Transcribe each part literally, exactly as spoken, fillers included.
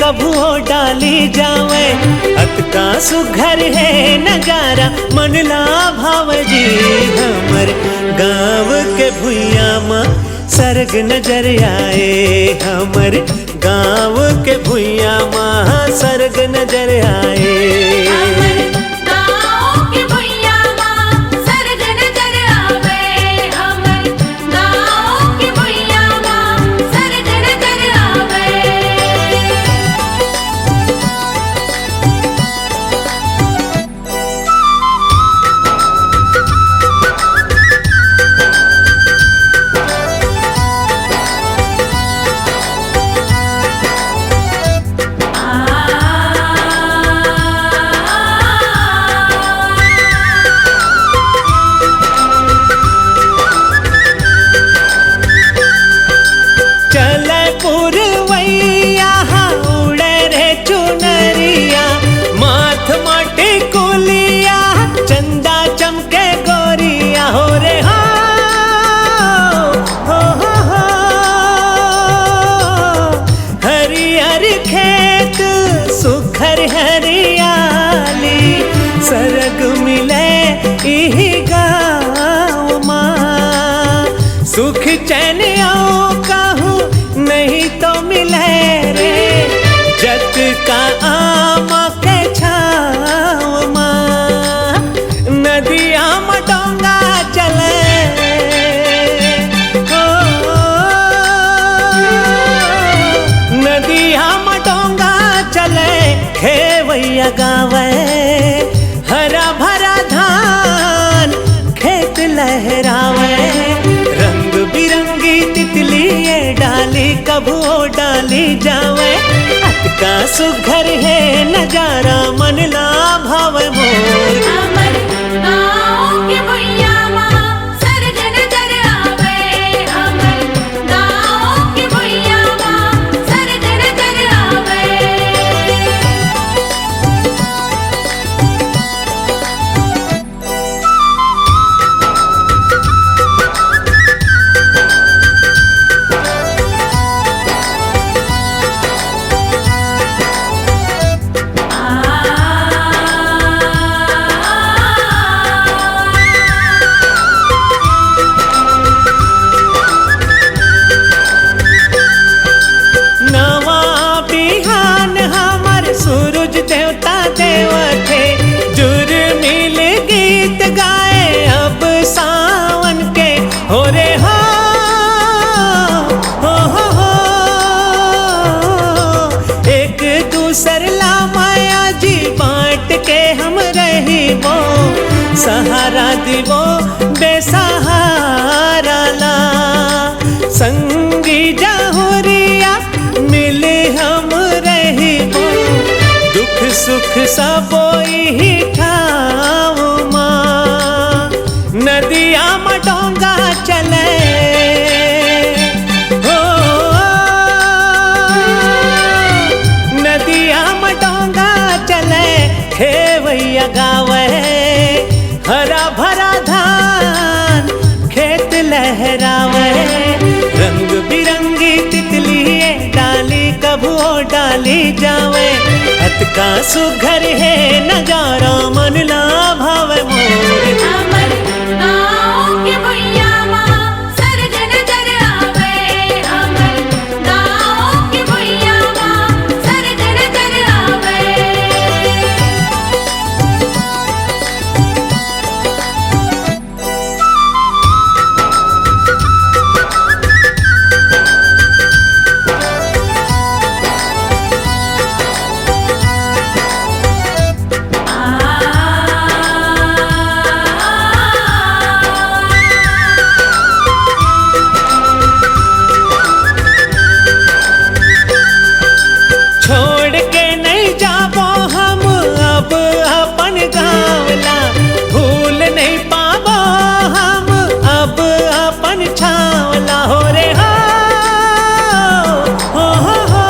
कभू ओ डाली जावय, अतका सुघर हे नजारा, मन ला भावय जी। हमर गाँव के भुइयां म सरग नजर आए, हमर गाँव के भुइयां म सरग नजर आए। हमर गाँव के भुइयां म सरग नजर आवे, हमर गाँव के भुइयां म सरग नजर आवे। चले पुरवैया हा उड़े रे चुनरिया, माथ म टिकुलिया, चंदा चमके गोरिया हो रे हो, हो, हो, हो। हरियर खेत सुघर हरियाली, सरग मिले इही गाँव मा। सुख चैन अउ कहूँ नहीं तो मिले रे, जतका आमा के छाँव मा। नदिया म डोंगा चले, ओ, नदिया म डोंगा चले, खेवैया गावय, हरा भरा धान खेत लहरावय। रंग बिरंगी तितली ये डाली, कभू ओ डाली जावय। अतका सुघर हे नजारा, मन ला भावय मोर। हमर गाँव के भुइयां मा सरग नजर आवे, हमर गाँव के भुइयां मा सरग नजर आवे। नवा बिहान हमर सूरज देवता देवथे, जुरमिल गीत गाए अब सावन के, हो रे हो, हो, हो, हो। एक दूसर ला माया जी बांट के हम रहिबो, सहारा दिबो बेसहारा ला। संगी जहुरिया मिल हम रहिबो, दुख सुख सबो इही ठाव मा। नदिया म डोंगा चले, हो, नदिया म डोंगा चले, खेवैया गावे, हरा भरा धान खेत लहरावे, रंग बिरंगी तितली ये डाली, कभू ओ डाली जावे। अतका सुघर हे नजारा, मन ला भावे मोर। हमर गाँव के भुइयां मा सरग नजर आवे, हमर गाँव के भुइयां मा सरग नजर आवे। छोड़ के नहीं जाबो हम अब अपन गाँव ला, भूल नहीं पाबो हम अब अपन छाँव ला, हो रे हो, हो, हो, हो।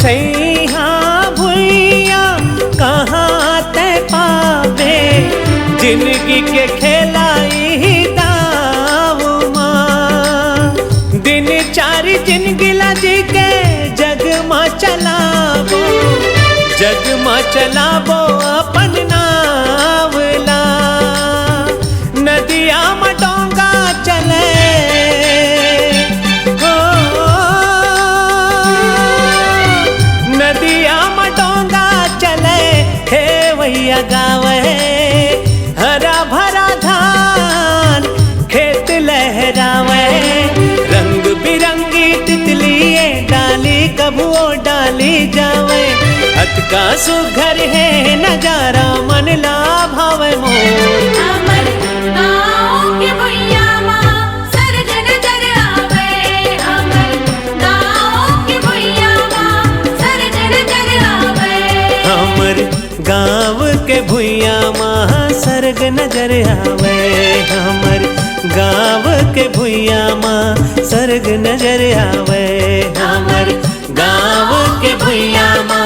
छैहा भुइयां कहाँ तैं पाबे, जिनगी के खेला इही दाव मा। दिन चारी जिनगी ला जी के म चलाबो अपन नाव ला, नदिया म डोंगा चले। हो, नदिया म डोंगा चले, खेवैया गावे, हरा भरा धान खेत लहरावे। रंग बिरंगी तितली ये डाली, कभू ओ डाली जावे। अतका सुघर हे नजारा, मन ला भावे मोर। हमर गाँव के भुइयां मा सरग नजर आवे, हमर गाँव के भुइयां मा सरग नजर आवे। हमर गाँव के भुइयां मा सरग नजर आवे, हमर गाँव के भुइयां मा सरग नजर आवे, हमर गाँव के भुइयां मा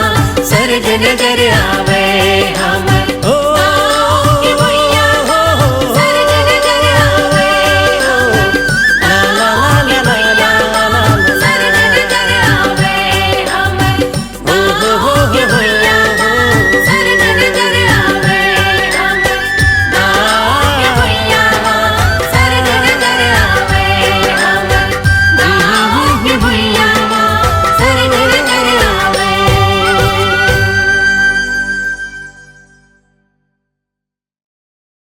सरग नजर आवे, हमर